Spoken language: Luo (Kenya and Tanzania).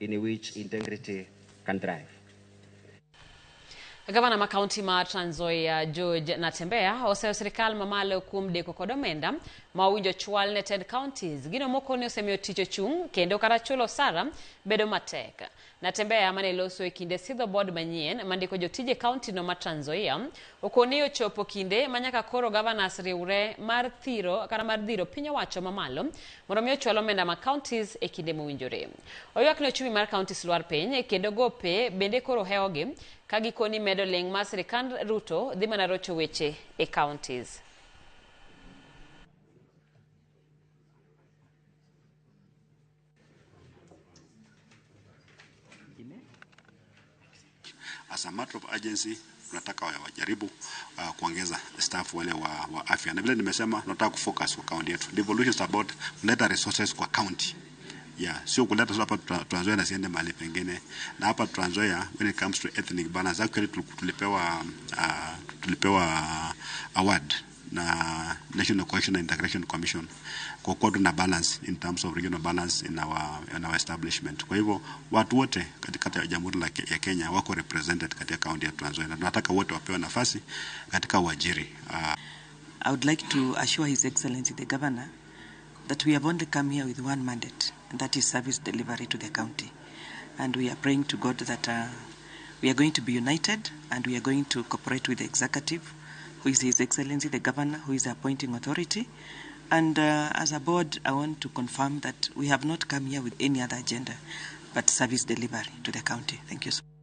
In which integrity can thrive. Gavana ma kaunti ma Trans Nzoia George Natembeya oseyo sirikal mamalo kuom deko kod omenda ma owinjo chwal ne tend counties. Gino mokoni osemiyo tich ochung' kendo kata chulo osara bedo matek. Natembeya mane loso e kinde sidho board manyien mandiko jotije kaunti no ma Trans Nzoia okoni ochopo kinde ma nyaka koro governors riwre mar thiro kata mar dhiro piny owacho mamalo mondo mi ochwal omenda ma counties e kinde mowinjore. Oywak ni ochumi mar counties lwar piny kendo gope bende koro hewogi ka gikoni medo ling' mar sirikand Ruto dhi mana rocho weche e counties. As a matter of urgency, tunataka wajaribu kuongeza staff wale wa afya, na vile nimesema tunataka kufocus kwa county yetu. Devolution is about kuleta resources kwa county. Yeah, sio kuleta tu hapa Trans Nzoia na siende mahali pengine. Na hapa Trans Nzoia, when it comes to ethnic balance, actually tulipewa award na National Cohesion and Integration Commission kwa kuwa tuna balance in terms of regional balance in our establishment. Kwa hivyo watu wote katika Jamhuri ya Kenya wako represented katika county ya Trans Nzoia na tunataka wote wapewe nafasi katika uajiri. I would like to assure His Excellency the Governor that we have only come here with one mandate, and that is service delivery to the county. And we are praying to God that we are going to be united and we are going to cooperate with the executive, who is His Excellency the Governor, who is the appointing authority. And as a board, I want to confirm that we have not come here with any other agenda but service delivery to the county. Thank you so much.